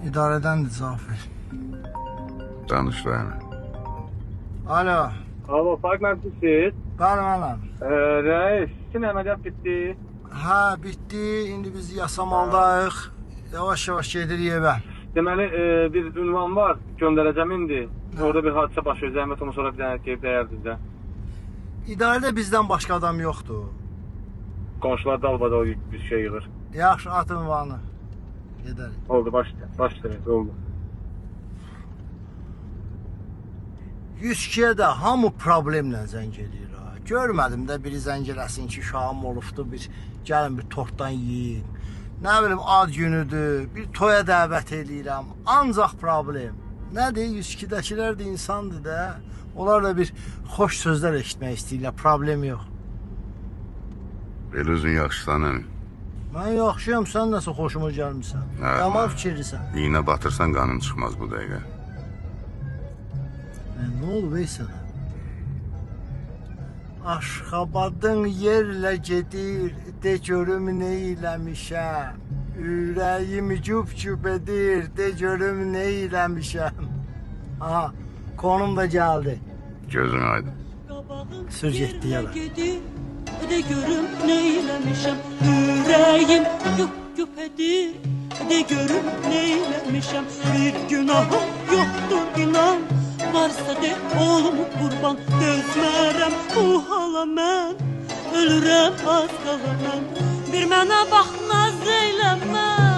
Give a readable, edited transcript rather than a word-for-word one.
İdarədəndir, cavab ver. Danış dayanı. Alo. Alo, Faiq müəllimsiniz? Bəli, mənəm. Rəis, sizin əməliyyat bitdi. Hə, bitdi. İndi biz Yasamaldayıq. Yavaş-yavaş gedirik evə. Deməli, bir ünvan var, göndərəcəm indi. Orada bir hadisə baş verir, zəhmət olmasa ora bir dənə gəlib dəyərdiniz də. İdarədə bizdən başqa adam yoxdur. Qonşular dalbadal bir şey yığır. Yaxşı, at ünvanı. Gedərik. Oldu, baş, baş oldu. 102-yə də hamı problemlə zəng eləyir ha. Görmədim də biri zəng eləsin ki, uşağım olubdu, bir gəlin bir tortdan yeyin. Nə bilim ad günüdür, bir toya dəvət eləyirəm. Ancaq problem. Nədir? 102-dəkilər də insandır da. Onlar da bir xoş sözlər eşitmək istəyirlər, problem yox. Belə özün yaxşısan əmi. Mən yaxşıyam, sən nəsə xoşuma gəlmirsən. Hə, Yaman hə. fikirlisən. İynə batırsan qanın çıxmaz bu dəqiqə. Nə olub ey sənə? Aşxabadın yerlə gedir, de görüm nə eləmişəm. Ürəyim cüp-cüp edir, de görüm nə eləmişəm. Aha, konum da gəldi. Gözün aydın. Sür getdi yala. De görüm neylemişim. Yüreğim güp güp edir, de görüm neylemişim. Bir günahım yoktur inan, varsa de oğlum kurban. Dözmərəm bu hala mən, ölürəm az qala mən. Bir mənə bax naz eyləmə.